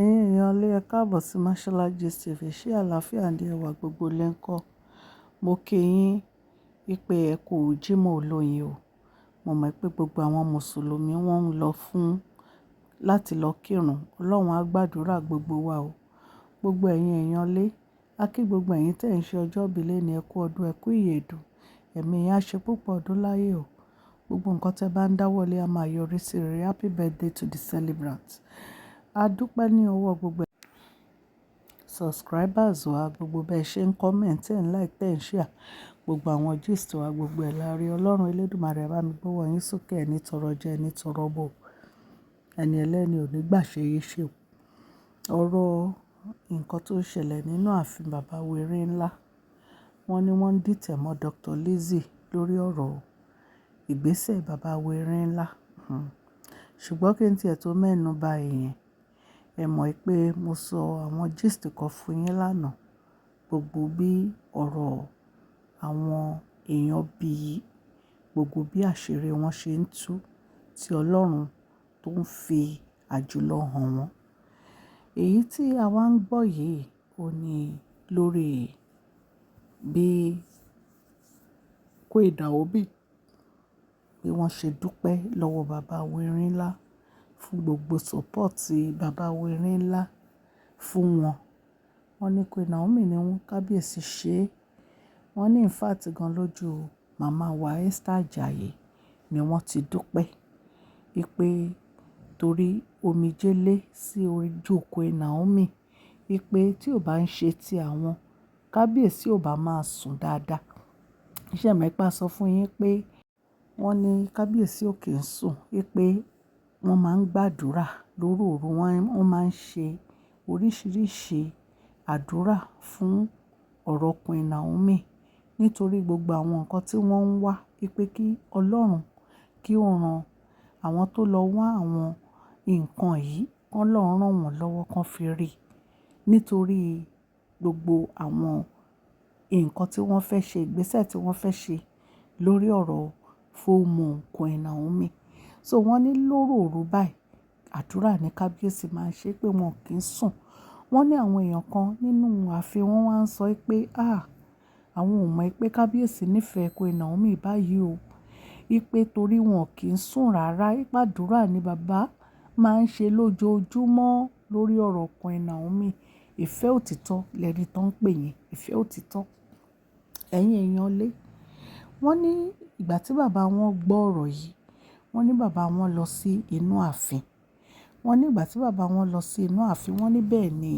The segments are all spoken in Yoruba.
Ẹ̀yin èèyàn lé, ẹ káàbọ̀ sí Mashola Gist TV. Ṣé àlàáfíà ní ẹwà gbogbo lẹ́ ń kọ́? Mo kí yín wípé ẹ kú Jímọ̀ olóyin o. Mo mọ̀ pé gbogbo àwọn Mùsùlùmí wọ́n ń lọ fún láti lọ kírun. Ọlọ́run á gbàdúrà gbogbo wa o. Gbogbo ẹ̀yin èèyàn lé, a kí gbogbo ẹ̀yin tí ẹ̀ ń ṣe ọjọ́ ìbí lónìí, ẹ kú ọdún, ẹ kú ìyèdún. Ẹ̀mí yín á ṣe púpọ̀ ọdún láyé o. Gbogbo nǹkan tí ẹ bá ń dáwọ́lé a máa yọrí sí rere. Happy birthday to the celebrant. A dúpẹ́ ní ọwọ́ gbogbo subscribers wa, gbogbo bẹ́ẹ̀ ṣe ń comment, tẹ́ ń like, tẹ́ ń share, gbogbo àwọn gist wa, gbogbo ẹ̀ la rí. Ọlọ́run Elédùmarè bá mi gbọ́wọ́ yín sókè, ẹni tọrọ jẹ, ẹni tọrọ bọ̀, ẹni ẹlẹ́ni ò ní gbà ṣe yín ṣe o. Ọ̀rọ̀ nǹkan tó ń ṣẹlẹ̀ nínú ààfin bàbá wèrè ńlá, wọ́n ní wọ́n ń dìtẹ̀ mọ́ Dr. Lizzie lórí ọ̀rọ̀ ìgbésẹ̀ bàbá wèrè ńlá. Ṣùgbọ́n kí n tí ẹ tó mẹ́nu bà ìyẹn, ẹ mọ̀ pé mo sọ àwọn gist kan fún yín lánàá. Gbogbo bí ọ̀rọ̀ àwọn èèyàn bí, gbogbo bí àṣírí wọn ṣe ń tú, tí Ọlọ́run tó ń fi àjùlọ hàn wọ́n. Èyí tí àwa ń gbọ́ yìí, ó ní lórí bí Queen Naomi, bí wọ́n ṣe dúpẹ́ lọ́wọ́ bàbá wèrè ńlá fún gbogbo support bàbá wèrè ńlá fún wọn. Wọ́n ní Queen Naomi ní wọ́n kábíyèsí ṣe. Wọ́n ní in fact gan lójú màmá wa Esther Ajayi ni wọ́n ti dúpẹ́. Wípé torí omijé lé sí ojú Queen Naomi, wípé tí ò bá ń ṣe ti àwọn, kábíyèsí ò bá máa sùn dáadáa. Ṣé ẹ mọ̀ pé a sọ fún yín pé wọ́n ní kábíyèsí ò kí ń sùn, wípé wọ́n máa ń gbàdúrà lóru òru, wọ́n máa ń ṣe oríṣìíríṣìí àdúrà fún ọ̀rọ̀ Queen Naomi. Nítorí gbogbo àwọn nǹkan tí wọ́n ń wá, wípé kí Ọlọ́run kí ó ran àwọn tó lọ wá àwọn nǹkan yìí, kí Ọlọ́run rán wọ́n lọ́wọ́ kan fi rí. Nítorí gbogbo àwọn nǹkan tí wọ́n fẹ́ ṣe, ìgbésẹ̀ tí wọ́n fẹ́ ṣe lórí ọ̀rọ̀ full moon Queen Naomi. So wọ́n ní lóru òru báyìí, àdúrà ní kábíyèsí máa ń ṣe pé wọn kì í sùn. Wọ́n ní àwọn èèyàn kan nínú ààfin wọ́n wá ń sọ pé, "àh! Àwọn ò mọ̀ pé kábíyèsí nífẹ̀ẹ́ Queen Naomi báyìí o." Wípé torí wọn kì í sùn rárá, wípé àdúrà ni bàbá máa ń ṣe lójoojúmọ́ lórí ọ̀rọ̀ Queen Naomi. Ìfẹ́ òtítọ́ lẹni tó ń pè yẹn, ìfẹ́ òtítọ́. Ẹ̀yin èèyàn lé. Wọ́n ní ìgbà tí bàbá wọn gbọ́ ọ̀rọ̀ yìí, wọ́n ní bàbá wọn lọ sí inú ààfin. Wọ́n ní ìgbà tí bàbá wọn lọ sí inú ààfin, wọ́n ní bẹ́ẹ̀ ni,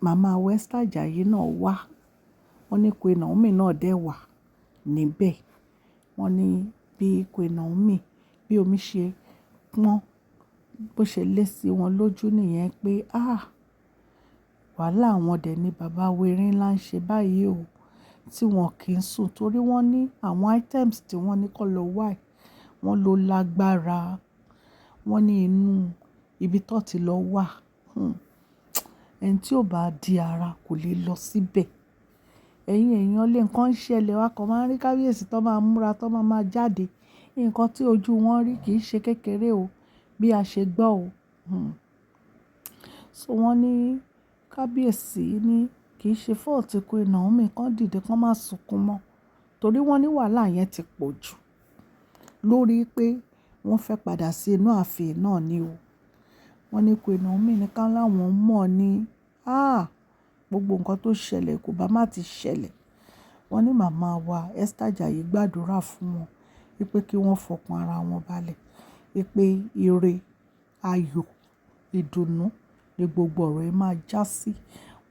màmá Esther Ajayi náà wá. Wọ́n ní Queen Naomi náà dẹ̀ wà níbẹ̀. Wọ́n ní bí Queen Naomi, bí omi ṣe pọ́n, bó ṣe lé sí wọn lójú nìyẹn pé, "àh! Wàhálà àwọn dẹ̀ ni bàbá wèrè ńlá ń ṣe báyìí o." Tí wọn kì í sùn torí wọ́n ní àwọn items tí wọ́n ní kó lọ wá, wọ́n ló lágbára. Wọ́n ní inú ibi tó ti lọ wá, ẹni tí ò bá di ara kò lè lọ síbẹ̀. Ẹ̀yin èèyàn lé, nǹkan ṣẹlẹ̀, a kan máa ń rí kábíyèsí tó máa ń múra, tó máa máa jáde. Nǹkan tí ojú wọn rí kì í ṣe kékeré o, bí a ṣe gbọ́ o. So wọ́n ní kábíyèsí ní kì í ṣe fault Queen Naomi kan dìde kí wọ́n má sunkún mọ́. Torí wọ́n ní wàhálà yẹn ti pọ̀ jù lórí pé wọ́n fẹ́ padà sí inú ààfin náà ni o. Wọ́n ní Queen Naomi ní ká láwọn mọ̀ ní, "àh! Gbogbo nǹkan tó ṣẹlẹ̀ kò bá má ti ṣẹlẹ̀." Wọ́n ní màmá wa Esther Ajayi gbàdúrà fún wọn wípé kí wọ́n fọkàn ara wọn balẹ̀. Wípé ire, ayọ̀, ìdùnnú ní gbogbo ọ̀rọ̀ yìí máa jásí.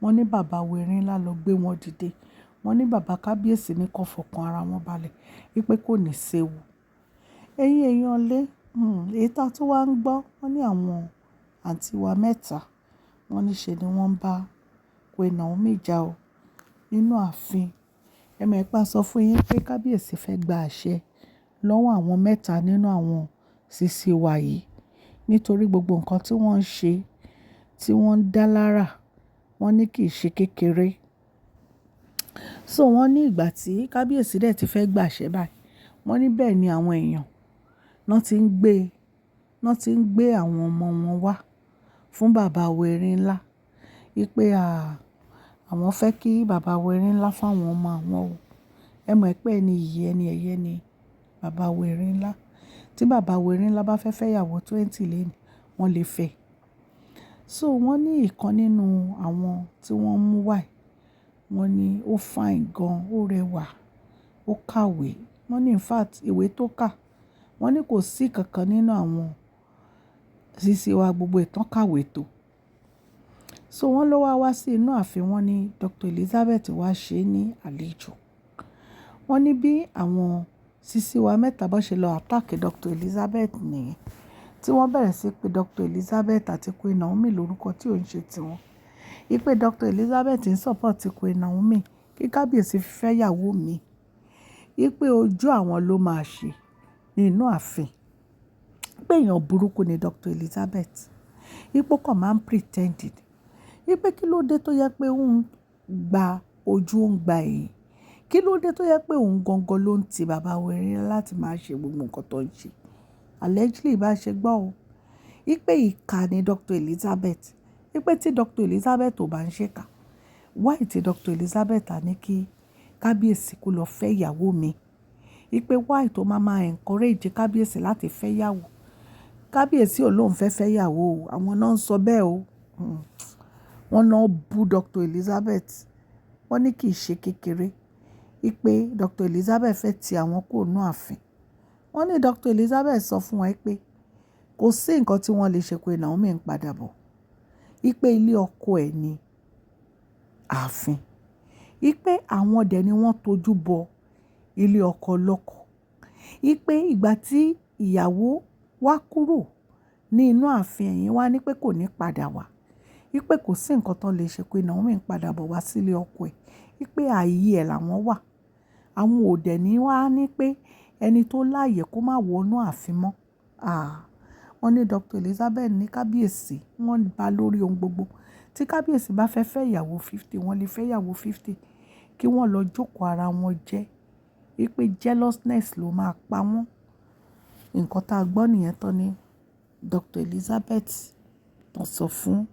Wọ́n ní bàbá wèrè ńlá lọ gbé wọn dìde. Wọ́n ní bàbá kábíyèsí ní kó fọkàn ara wọn balẹ̀ wípé kò ní séwu. Ẹ̀yin èèyàn lé, èyí tí a tún wá ń gbọ́, wọ́n ní àwọn àǹtí wa mẹ́ta, wọ́n ní ṣe ni wọ́n ń bá Queen Naomi jà o nínú ààfin. Ẹ mọ̀ pé a sọ fún yín pé kábíyèsí fẹ́ gba àṣẹ lọ́wọ́ àwọn mẹ́ta nínú àwọn sisi wa yìí. Nítorí gbogbo nǹkan tí wọ́n ń ṣe, tí wọ́n ń dá lára, wọ́n ní kì í ṣe kékeré. So wọ́n ní ìgbà tí kábíyèsí dẹ̀ ti fẹ́ gba àṣẹ báyìí, wọ́n ní bẹ́ẹ̀ ni àwọn èèyàn náà tí ń gbé Wọ́n ti ń gbé àwọn ọmọ wọn wá fún bàbá wa Erinlá. Wípé à, àwọn fẹ́ kí bàbá wa Erinlá fún àwọn ọmọ àwọn o. Ẹ mọ̀ pé ẹni iyì, ẹni ẹyẹ ni bàbá wa Erinlá. Tí bàbá wa Erinlá bá fẹ́ fẹ́ ìyàwó 20 lónìí, wọ́n lè fẹ́. So wọ́n ní ìkan nínú àwọn tí wọ́n mú wá yìí, wọ́n ní ó fine gan, ó rẹwà, ó kàwé. Wọ́n ní in fact ìwé tó kà, wọ́n ní kò sí kankan nínú àwọn sisi wa gbogbo ìtàn kàwé tó. So wọ́n ló wá wá sí inú ààfin, wọ́n ní Dr. Elizabeth wá ṣe ní àlejò. Wọ́n ní bí àwọn sisi wa mẹ́ta bá ṣe lọ attack Dr. Elizabeth nìyẹn. Tí wọ́n bẹ̀rẹ̀ sí pé Dr. Elizabeth àti Queen Naomi lórúkọ tí ò ń ṣe tiwọn. Wípé Dr. Elizabeth ń support Queen Naomi kí kábíyèsí fi fẹ́ ìyàwó mi. Wípé ojú àwọn ló máa ṣe ní inú ààfin. Pé èèyàn burúkú ni Dr. Elizabeth. Wípé ó kàn máa ń pretend ni. Wípé kí ló dé tó jẹ pé òun gba ojú, ó ń gba ẹ̀yìn. Kí ló dé tó jẹ pé òun gangan ló ń ti bàbá wa Erinlá láti máa ṣe gbogbo nǹkan tó ń ṣe. Allegedly bá ṣe gbọ́ o. Wípé ìkà ni Dr. Elizabeth. Wípé tí Dr. Elizabeth ò bá ń ṣe ìkà, why tí Dr. Elizabeth á ní kí kábíyèsí kó lọ fẹ́ ìyàwó mi. Wípé why tó máa máa encourage kábíyèsí láti fẹ́ ìyàwó. Kábíyèsí ò lóun fẹ́ fẹ́ ìyàwó o. Àwọn náà ń sọ bẹ́ẹ̀ o. Wọ́n náà bú Dr. Elizabeth. Wọ́n ní kì í ṣe kékeré. Wípé Dr. Elizabeth fẹ́ ti àwọn kúrò nínú ààfin. Wọ́n ní Dr. Elizabeth sọ fún wọn pé kò sí nǹkan tí wọ́n lè ṣe, Queen Naomi ń padà bọ̀. Wípé ilé ọkọ ẹ̀ ní ààfin. Wípé àwọn dẹ̀ ni wọ́n tojú bọ ilé ọkọ lọ́kọ. Wípé ìgbà tí ìyàwó wá kúrò ní inú ààfin, ẹ̀yin wá ní pé kò ní padà wá. Wípé kò sí nǹkan tó lè ṣe, Queen Naomi ń padà bọ̀ wá sí ilé ọkọ ẹ̀. Wípé ààyè ẹ̀ làwọn wà. Àwọn ò dẹ̀ ní wá ní pé ẹni tó láàyè kó má wọ inú ààfin mọ́. Ah! Wọ́n ní Dr. Elizabeth ní kábíyèsí, wọ́n bá lórí ohun gbogbo. Tí kábíyèsí bá fẹ́ fẹ́ ìyàwó 50, wọ́n lè fẹ́ ìyàwó 50 kí wọ́n lọ jókòó ara wọn jẹ́. Wípé jealousness ló máa pa wọ́n. Nǹkan tá a gbọ́ nìyẹn tán ní Dr. Elizabeth tán sọ fún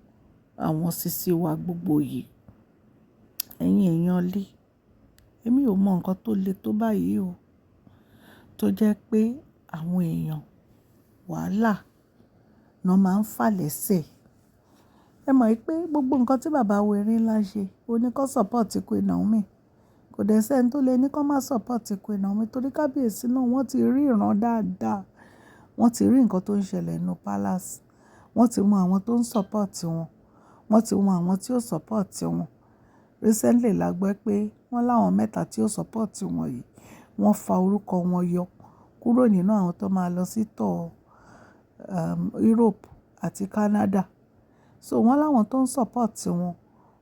àwọn sisi wa gbogbo yìí. Ẹ̀yin èèyàn lé, èmi ò mọ nǹkan tó le tó báyìí o. Tó jẹ́ pé àwọn èèyàn wàhálà náà máa ń fà lẹ́sẹ̀. Ẹ mọ̀ pé gbogbo nǹkan tí bàbá wa Erinlá ṣe, ó ní kó support Queen Naomi. Kò dẹ̀ sí ẹni tó lè ní kó má support Queen Naomi torí kábíyèsí náà wọ́n ti rí ìran dáadáa. Wọ́n ti rí nǹkan tó ń ṣẹlẹ̀ nínú palace. Wọ́n ti mọ àwọn tó ń support wọn. Wọ́n ti mọ àwọn tí ó support wọn. Recently la gbọ́ pé wọ́n láwọn mẹ́ta tí ó support wọn yìí, wọ́n fa orúkọ wọn yọ kúrò nínú àwọn tó máa lọ sí tour, Europe àti Canada. So wọ́n láwọn tó ń support wọn,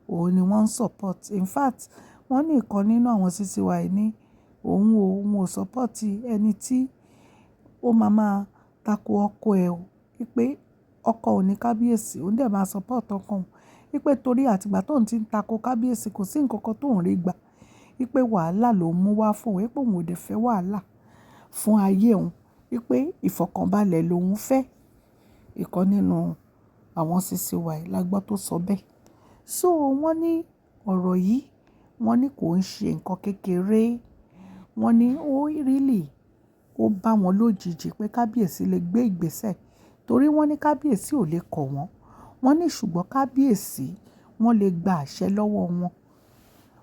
òun ni wọ́n ń support. In fact, wọ́n ní ìkan nínú àwọn CCY ní òun ò, òun ò support ẹni tí ó máa máa tako ọkọ ẹ̀ o. Wípé ọkọ òun ní kábíyèsí, òun dẹ̀ máa support ọkọ òun. Wípé torí àti ìgbà tó ń ti ń tako kábíyèsí kò sí nǹkan kan tó ń rí gbà. Wípé wàhálà ló ń mú wá fún òun, wípé òun ò dẹ̀ fẹ́ wàhálà fún ayé òun. Wípé ìfọ̀kànbalẹ̀ lòun fẹ́. Ìkan nínú àwọn CCY la gbọ́ tó sọ bẹ́ẹ̀. So wọ́n ní ọ̀rọ̀ yìí, wọ́n ní kò ń ṣe nǹkan kékeré. Wọ́n ní ó really, ó bá wọn lójijì pé kábíyèsí lè gbé ìgbésẹ̀ torí wọ́n ní kábíyèsí ò lè kọ̀ wọ́n. Wọ́n ní ṣùgbọ́n kábíyèsí wọ́n lè gba àṣẹ lọ́wọ́ wọn.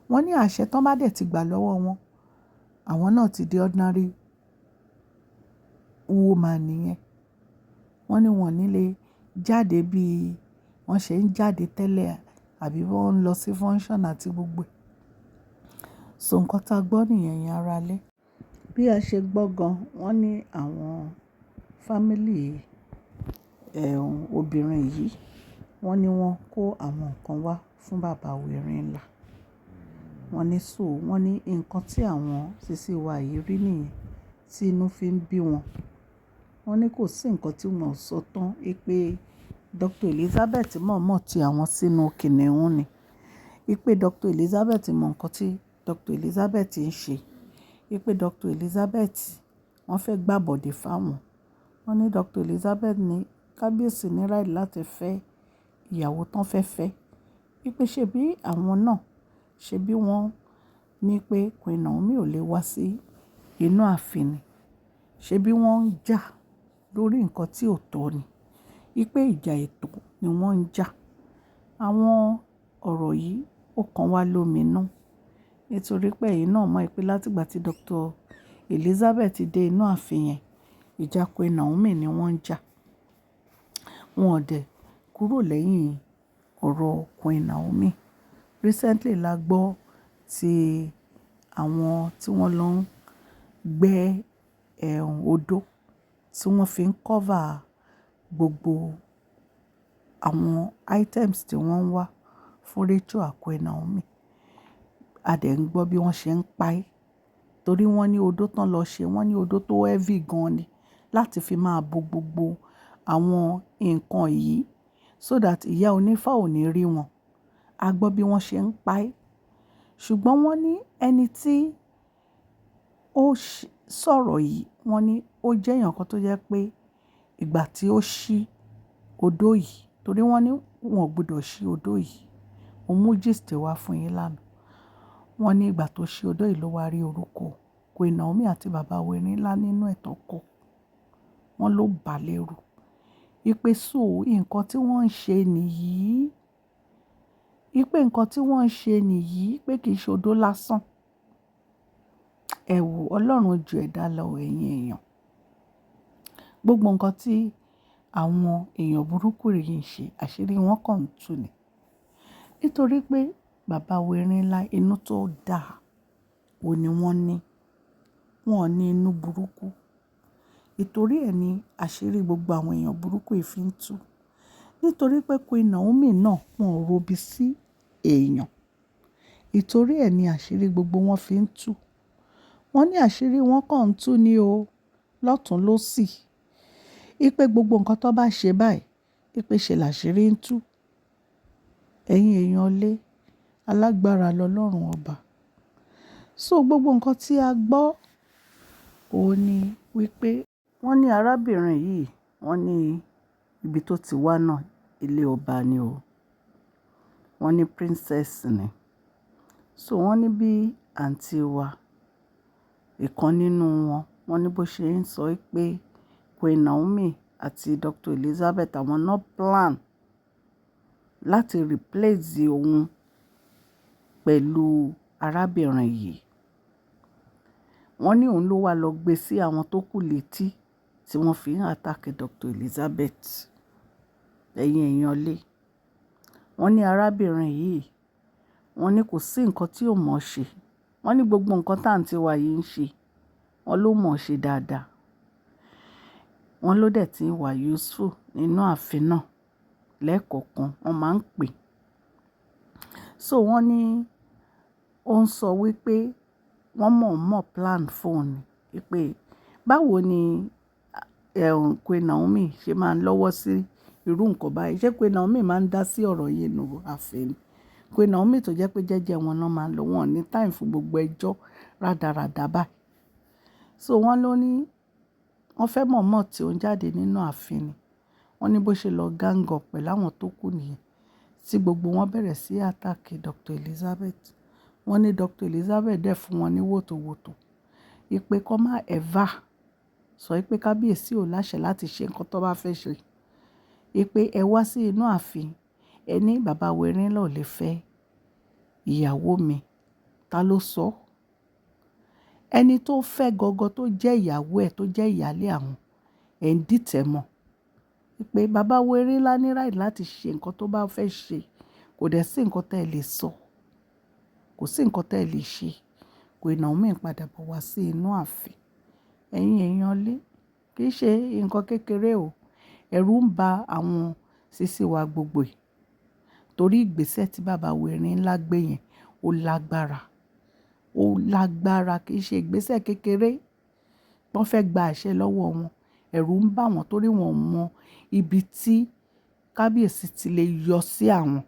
Wọ́n ní àṣẹ tó bá dẹ̀ ti gbà lọ́wọ́ wọn, àwọn náà ti di ordinary woman nìyẹn. Wọ́n ní wọ́n ní lè jáde bí wọ́n ṣe ń jáde tẹ́lẹ̀ àbí wọ́n ń lọ sí function àti gbogbo ẹ̀. So nǹkan tá a gbọ́ nìyẹn, ẹ̀yin ará ilé. Bí a ṣe gbọ́ gan, wọ́n ní àwọn family, obìnrin yìí, wọ́n ní wọ́n kó àwọn nǹkan wá fún bàbá wa Erinlá. Wọ́n ní so, wọ́n ní nǹkan tí àwọn CCY yìí rí nìyẹn tí inú fi ń bí wọn. Wọ́n ní kò sí nǹkan tí wọ́n ò sọ tán wípé Dr. Elizabeth mọ̀ọ́mọ̀ tí àwọn sínú kìnnìún ni. Wípé Dr. Elizabeth mọ nǹkan tí Dr. Elizabeth ń ṣe. Wípé Dr. Elizabeth wọ́n fẹ́ gbàbọ̀dè fáwọn. Wọ́n ní Dr. Elizabeth ní kábíyèsí ní right láti fẹ́ ìyàwó tán fẹ́ fẹ́. Wípé ṣe bí àwọn náà, ṣe bí wọ́n ní pé Queen Naomi ò lè wá sí inú ààfin ni. Ṣé bí wọ́n ń jà lórí nǹkan tí ò tọ́ ni. Wípé ìjà ètò ni wọ́n ń jà. Àwọn ọ̀rọ̀ yìí ó kan wá lómi nù. Nítorí pé ẹ̀yin náà mọ̀ pé láti ìgbà tí Dr. Elizabeth dé inú ààfin yẹn, ìjà Queen Naomi ni wọ́n ń jà. Wọn ò dẹ̀ kúrò lẹ́yìn ọ̀rọ̀ Queen Naomi. Recently la gbọ́ tí àwọn tí wọ́n lọ ń gbẹ́ ẹ̀hún odó tí wọ́n fi ń cover gbogbo àwọn items tí wọ́n ń wá fún ritual Queen Naomi. A dẹ̀ ń gbọ́ bí wọ́n ṣe ń pa ẹ́. Torí wọ́n ní odó tán lọ ṣe, wọ́n ní odó tó heavy gan ni láti fi máa bo gbogbo àwọn nǹkan yìí so that ìyá onífá ò ní rí wọn. A gbọ́ bí wọ́n ṣe ń pa ẹ́. Ṣùgbọ́n wọ́n ní ẹni tí ó sọ̀rọ̀ yìí, wọ́n ní ó jẹ́ èèyàn kan tó jẹ́ pé ìgbà tí ó ṣí odó yìí, torí wọ́n ní wọn ò gbọdọ̀ ṣí odó yìí. Mo mú gist wá fún yín lánàá. Wọ́n ní ìgbà tó ṣí odó yìí ló wá rí orúkọ Queen Naomi àti bàbá Werinlá nínú ẹ̀ tó kọ. Wọ́n ló bà lérù. Wípé so nǹkan tí wọ́n ń ṣe nìyí. Wípé nǹkan tí wọ́n ń ṣe nìyí pé kì í ṣe odó lásán. Ẹ wò, Ọlọ́run ju ẹ̀dá lọ ẹ̀yin èèyàn. Gbogbo nǹkan tí àwọn èèyàn burúkú yìí ń ṣe, àṣírí wọn kàn ń tú ni. Nítorí pé bàbá Werinlá inú tó dà, òun ní wọ́n ní. Wọn ò ní inú burúkú. Nítorí ẹ ní àṣírí gbogbo àwọn èèyàn burúkú yìí fi ń tú. Nítorí pé Queen Naomi náà wọn ò robi sí èèyàn. Nítorí ẹ ní àṣírí gbogbo wọn fi ń tú. Wọ́n ní àṣírí wọn kàn ń tú ní o, lọ́tùn ló sì. Wípé gbogbo nǹkan tó bá ṣe báyìí, wípé ṣe làṣírí ń tú. Ẹ̀yin èèyàn lé, alágbára lọ́lọ́run ọba. So gbogbo nǹkan tí a gbọ́, òun ní wípé wọ́n ní arábìnrin yìí, wọ́n ní ibi tó ti wá náà, ilé ọba ni o. Wọ́n ní princess ni. So wọ́n ní bí àǹtí wa, ìkan nínú wọn, wọ́n ní bó ṣe ń sọ pé Queen Naomi àti Dr. Elizabeth àwọn náà plan láti replace òun pẹ̀lú arábìnrin yìí. Wọ́n ní òun ló wá lọ gbé sí àwọn tó kù létí tí wọ́n fi ń attack Dr. Elizabeth. Ẹ̀yin èèyàn lé. Wọ́n ní arábìnrin yìí, wọ́n ní kò sí nǹkan tí ò mọ̀ ṣe. Wọ́n ní gbogbo nǹkan tí àǹtí wa yìí ń ṣe, wọ́n ló mọ̀ ṣe dáadáa. Wọ́n ló dẹ̀ tí ń wà useful nínú ààfin náà. Lẹ́ẹ̀kọ̀kan wọ́n máa ń pè. So wọ́n ní ó ń sọ wípé wọ́n mọ̀ọ́mọ̀ plan fún òun ni. Wípé báwo ni Queen Naomi ṣe máa ń lọ́wọ́ sí irú nǹkan báyìí. Ṣé Queen Naomi máa ń dá sí ọ̀rọ̀ yìí nínú ààfin ni? Queen Naomi tó jẹ́ pé jẹ́jẹ́ wọn náà máa ń lọ, wọ́n ò ní time fún gbogbo ẹjọ́ rádaràda báyìí. So wọ́n ló ní wọ́n fẹ́ mọ̀ọ́mọ̀ tí ó ń jáde nínú ààfin ni. Wọ́n ní bó ṣe lọ gang up pẹ̀lú àwọn tó kù nìyẹn tí gbogbo wọn bẹ̀rẹ̀ sí attack Dr. Elizabeth. Wọ́n ní Dr. Elizabeth dẹ̀ fún wọn ní wòtòwòtò. Wípé kó má ever sọ wípé kábíyèsí ò láṣẹ láti ṣe nǹkan tó bá fẹ́ ṣe. Wípé ẹ wá sí inú ààfin, ẹ ní bàbá Werinlá ò lè fẹ́ ìyàwó mi. Ta ló sọ? Ẹni tó fẹ́ gangan tó jẹ́ ìyàwó ẹ̀ tó jẹ́ ìyálé àwọn, ẹ̀ ń dìtẹ̀ mọ́. Wípé bàbá Werinlá ní right láti ṣe nǹkan tó bá fẹ́ ṣe. Kò dẹ̀ sí nǹkan tí ẹ lè sọ. Kò sí nǹkan tí ẹ lè ṣe. Queen Naomi ń padà bọ̀ wá sí inú ààfin. Ẹ̀yin èèyàn lé, kì í ṣe nǹkan kékeré o. Ẹ̀rù ń ba àwọn sísí wa gbogbo yìí. Torí ìgbésẹ̀ tí bàbá Werinlá gbé yẹn ó lágbára. Ó lágbára, kì í ṣe ìgbésẹ̀ kékeré. Wọ́n fẹ́ gba àṣẹ lọ́wọ́ wọn. Ẹ̀rù ń bà wọ́n torí wọ́n ò mọ ibi tí kábíyèsí ti lè yọ sí àwọn.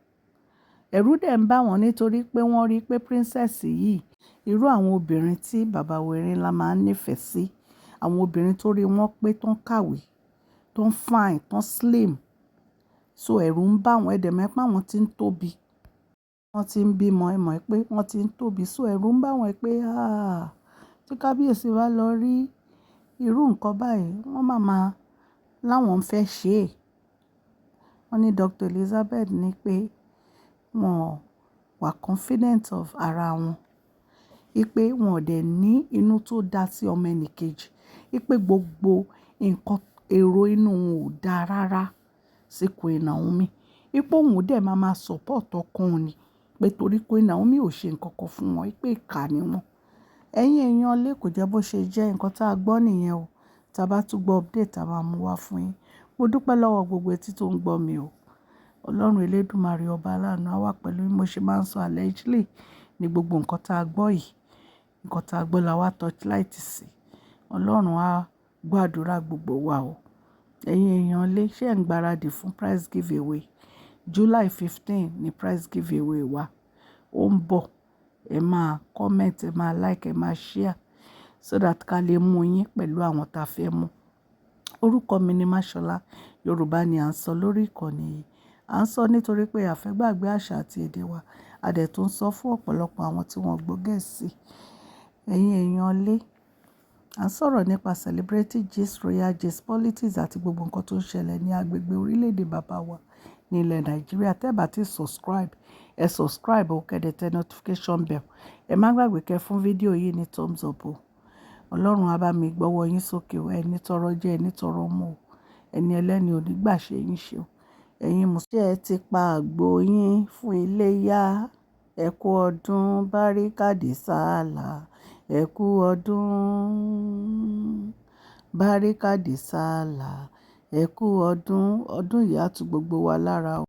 Ẹ̀rù dẹ̀ ń bà wọ́n nítorí pé wọ́n rí pé princess yìí, irú àwọn obìnrin tí bàbá Werinlá máa ń nífẹ̀ẹ́ sí, àwọn obìnrin tó rí wọ́n pé tó ń kàwé. tó ń fine, tó ń slim. So ẹ̀rù ń bà wọ́n, ẹ dẹ̀ mọ̀ pé àwọn tí ń tóbi. Wọ́n ti ń bímọ, ẹ mọ̀ pé wọ́n ti ń tóbi. So ẹ̀rù ń bà wọ́n pé, ah, tí kábíyèsí bá lọ rí irú nǹkan báyìí, wọ́n máa ma láwọn fẹ́ ṣe é. Wọ́n ní Dr. Elizabeth ní pé wọ́n wà confident of ara wọn. Wípé wọn ò dẹ̀ ní inú tó dá sí ọmọ ẹnì kejì. Wípé gbogbo nǹkan èrò inú wọn ò dá rárá sí Queen Naomi. Wípé òun dẹ̀ máa ma support ọkọ òun ni. Pé torí Queen Naomi ò ṣe nǹkan kan fún wọn, wípé ìkà ni wọ́n. Ẹ̀yin èèyàn lé, kò jẹ́ bó ṣe jẹ́, nǹkan tí a gbọ́ nìyẹn o. Tí a bá tún gbọ́ update, a máa mú wá fún yín. Mo dúpẹ́ lọ́wọ́ gbogbo etí tó ń gbọ́ mi o. Ọlọ́run elédùmarè ọba aláàánú á wà pẹ̀lú bí mo ṣe máa ń sọ allegedly ní gbogbo nǹkan tí a gbọ́ yìí. Nǹkan tí a gbọ́ la wá torchlight sí. Ọlọ́run á gbàdúrà gbogbo wa o. Ẹ̀yin èèyàn lé, ṣé ẹ̀ ń gbáradì fún prize giveaway? July 15 ni prize giveaway wa. Ó ń bọ̀. Ẹ máa comment, ẹ máa like, ẹ máa share so that ká lè mú yín pẹ̀lú àwọn tí a fẹ́ mú. Orúkọ mi ni Mashola. Yorùbá ni à ń sọ lórí ìkànnì yìí. À ń sọ nítorí pé a fẹ́ gbàgbé àṣà àti èdè wa. A dẹ̀ tún ń sọ fún ọ̀pọ̀lọpọ̀ àwọn tí wọ́n gbọ́ Gẹ̀ẹ́sì. Ẹ̀yin èèyàn lé, à ń sọ̀rọ̀ nípa celebrity gist, royal gist, politics àti gbogbo nǹkan tó ń ṣẹlẹ̀ ní agbègbè orílẹ̀-èdè bàbá wa ní ilẹ̀ Nàìjíríà. Tẹ́ bá ti subscribe, ẹ subscribe o, kẹ́ dẹ̀ tẹ notification bell. Ẹ má gbàgbé kẹ́ fún fídíò yìí ní thumbs up o. Ọlọ́run á bá mi gbọ́wọ́ yín sókè o. Ẹni tọrọ jẹ, ẹni tọrọ mú o. Ẹni ẹlẹ́ni ò ní gbà ṣe yín ṣe o. Ẹ̀yin Mùsùlùmí, ṣé ẹ ti pa àgbò yín fún iléyá? Ẹ kú ọdún, Báríkà de Sálà. Ẹ kú ọdún, Báríkà de Sálà. Ẹ kú ọdún, ọdún yìí á tu gbogbo wa lára o.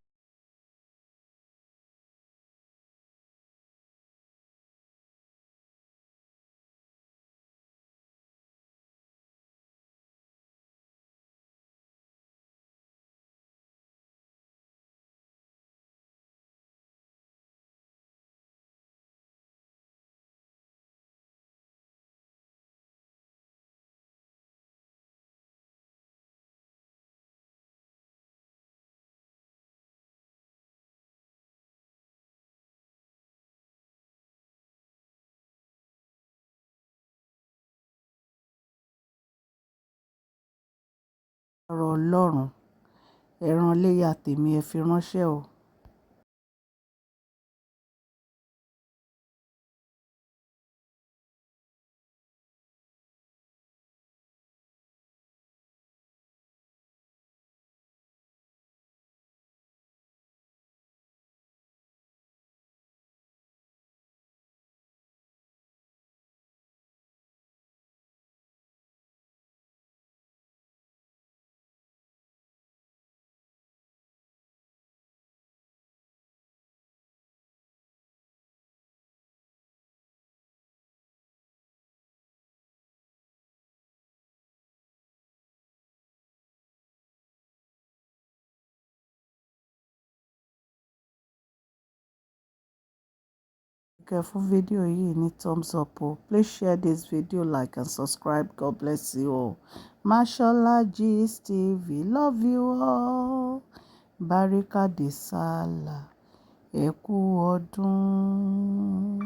Ọ̀rọ̀ Ọlọ́run, ẹran iléyá tèmi ẹ fi ránṣẹ́ o. Kẹ́ fún fídíò yìí ní thumbs up o. Please share this video, like and subscribe. God bless you all. Mashola Gist TV. Love you all. Báríkà de Sálà. Ẹ kú ọdún.